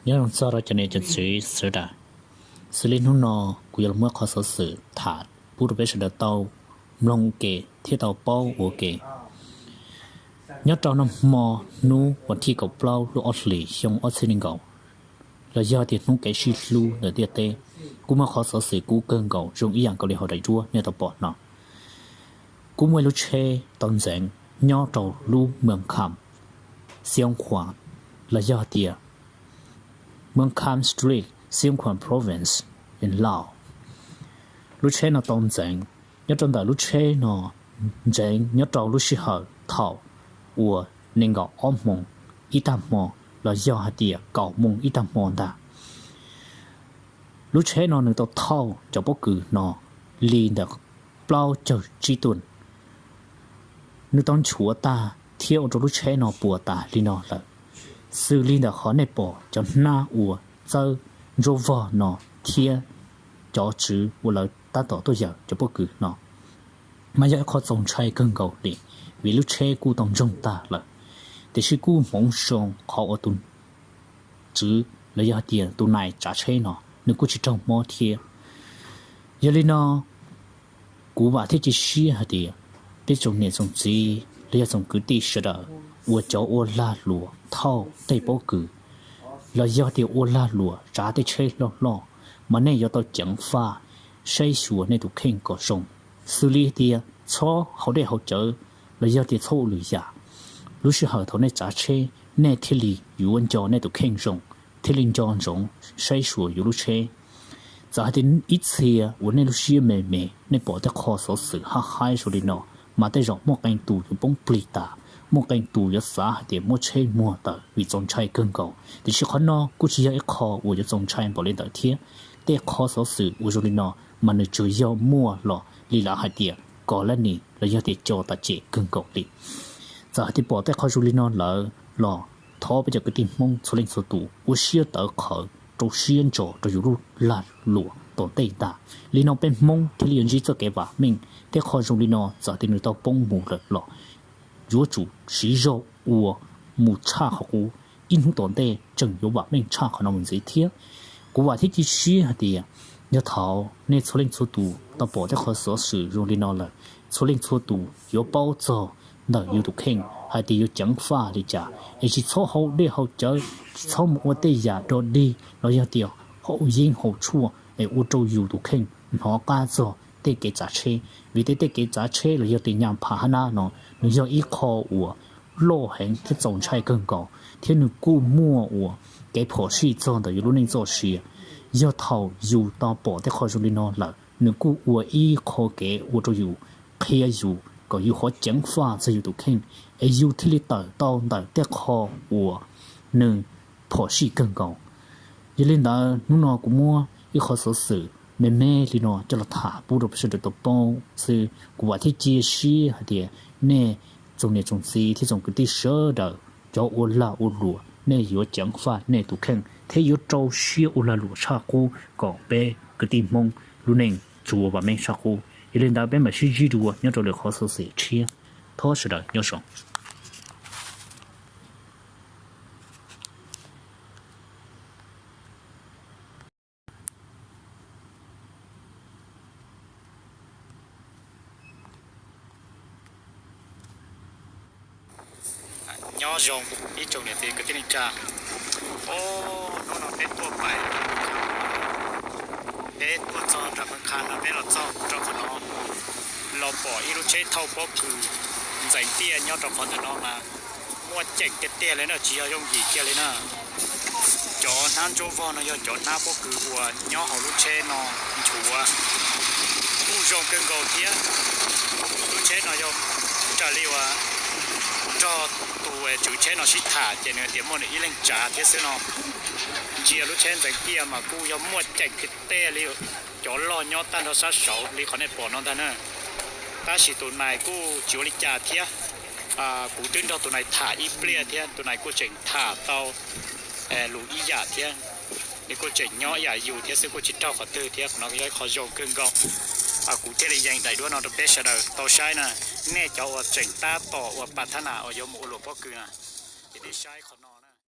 Nyob zoo txog rau cov niam cov txiv sawv daws, xws li hnub no kuv yuav los muab qhov xov xwm tham pub rau peb sawv daws tau mloog ua ke thiab tau paub ua ke. Nyob rau nag hmo hnub vas thib kaum plaub lub ob hlis xyoo ob txhiab nees nkaum, los yog tias hnub kev sib hlub ntawm ntiaj teb, kuj muaj qhov xov xwm kub kawg nkaus zoo ib yam nkaus li hauv daim duab nej tau pom no. Kuj muaj ib lub tsheb tau ntxeev nyob rau lub Mường Khăm, Siêng Khoảng, los yog tias Mường Khăm Street, Siêng Khoảng Province, in Laos. Lub tsheb no tau ntxeev, nyob rau ntawm lub tsheb no ntxeev nyob rau lub sij hawm thaum uas nees nkaum ob moos ib tag hmo, los yog hais tias kaum moos ib tag hmo ntag. Lub tsheb no nws tau thauj cov pob kws no li ntawm plaub caug tsib tus. Nws tau nchuav tag thiab ua rau lub tsheb no puas tas li no lawm. Xws li ntawm qhov nej pom cov hnab uas txawb ntsuab vog no thiab cov tswv uas lawv tab tom tuaj yawm cov pob kws no, mas yog ib qho txaus ntshai kawg nkaus li, vim lub tsheb kuj tau ntsoog tag lawm. Tiam sis kuj hmoov zoo qhov uas tus tswv los yog hais tias tus nai tsav tsheb no nws kuj tsis raug mob thiab. Yog li no, kuv vam thiab cia siab hais tias peb tsoom niam tsoom txiv los yog tsoom kwv tij sawv daws uas cov ua lag luam thauj tej pob kws los yog tias ua lag luam tsav tej tsheb loj loj, mas nej yuav tau ceev faj saib xyuas nej tus kheej kom zoo. Xws li tias txhob haus dej haus cawv los yog tias txhob ua lwm yam. Lub sij hawm thaum nej tsav tsheb, nej thiaj li yuav nco nej tus kheej zoo, thiaj li nco ntsoov saib xyuas yus lub tsheb. Txawm hais tias ib txhia uas nej lub siab me me, nej pom tej qho xov xwm hab haib zoo li no, mas tej zaum muaj qee tus yuav poob plig tas, muaj qee tus yuav xav hais tias muab tsheb muag tawm vim txaus ntshai kawg nkaus. Tiam sis qhov no kuj tsis yog ib qho uas yuav txaus ntshai npaum li ntawd thiab. Tej qho xov xwm uas zoo li no mas nws tsuas yog muaj los li lawv hais tias kos lab nis los yog tias co tas cem kawg nkaus li. Txawm hais tias pom tej qho zoo li no lawm los thov peb cov kwv tij Hmoob txhua leej txhua tus ua siab tawv qhawv, rau siab ntso rau yus lub lag luam tom ntej ntag. Li no peb Hmoob thiaj li yuav ntsib txoj kev vam meej. Tej qho zoo li no txawm tias nws tau poob mus lawm los yuav tsum siv zog ua mus tshaj qhov qub, ib hnub tom ntej tseem yuav vam meej tshaj qhov no mus ntxiv thiab. Kuv vam thiab cia siab hais tias yog thaum nej txhua leej txhua tus tau pom tej qho xov xwm zoo li no lawm, txhua leej txhua tus yuav paub txog ntawm yus tus kheej hais tias yuav ceev faj li cas, es tsis txhob haus dej haus cawv, tsis txhob mus ua tej yam dog dig los yog tias haus yeeb haus tshuaj es ua rau yus tus kheej hnov qab txog tej kev tsav tsheb. Vim tej tej kev tsav tsheb los yog tias nyas pham hab nab no, nws yog ib qho uas loj heev thiab txaus ntshai kawg nkaus, thiab nws kuj muaj uas kev phom sij txog ntawm yus lub neej txoj sia. Yog thaum yus tau pom tej qho zoo li no lawm, nws kuj ua ib qho kev ua rau yus, qhia yus kom yus hov ceev faj txog yus tus kheej, es yus thiaj li tawm tau ntawm tej qho uas nws phom sij kawg nkaus. Yog li ntawd hnub no kuv muab ib qho xov xwm me me li no coj los tham pub rau peb sawv daws tau paub xwb. Kuv vam thiab cia siab hais tias nej tsoom niam tsoom txiv thiab tsoom kwv tij sawv daws, cov ua lag ua luam, nej yuav ceev faj nej tus kheej thiab yuav rau siab ua lag luam tshaj qub kom peb kwv tij Hmoob lub neej tsuas vam meej tshaj qub. Yog li ntawd peb mam sib ntsib dua nyob rau lwm qhov xov xwm tshiab. Thov sawv daws nyob zoo. Nyob zoo ib tsoom niam txiv kwv tij neej tsa. Hnub no peb tuaj pais, peb tuaj txog nram Mws Kham no, peb los txog rau qhov no, los pom ib lub tsheb thauj pob kws ntxeev tiaj nyob rau qhov ntawm no mas muaj ceem tiag tiag li na, tsis yog yooj yim kiag li na. Cov hnab ntsuab vog no yog cov hnab pob kws uas nyob hauv lub tsheb no nchuav. Kuj zoo kawg nkaus thiab. Lub tsheb no yog raws li uas nrog tus tswv tsheb no sib tham ces nws tias muaj nws ib leeg tsav thiab xwb no. Ntsia lub tsheb ntxeev tiaj mas kuj yog muaj ceem tiag tiag li. Cov log nyob tag nrho sab saud li qhov nej pom no ntag na. Tab sis tus nais kuj tsis ua li cas thiab. Kuv twb nrog tus nais tham ib pliag thiab, tus nais kuj tseem tham tau lus ib yam thiab. Nws kuj tseem nyob ib yam yus thiab xwb, kuj tsis raug qhov twg thiab. Qhov no yog ib qho zoo kawg nkaus. Kuv thiaj li yees daim duab no rau peb sawv daws tau saib na. Nej cov uas tseem tab tom uas pas thab nas uas yuav mus ua luam pob kws na, ces nej saib qhov no.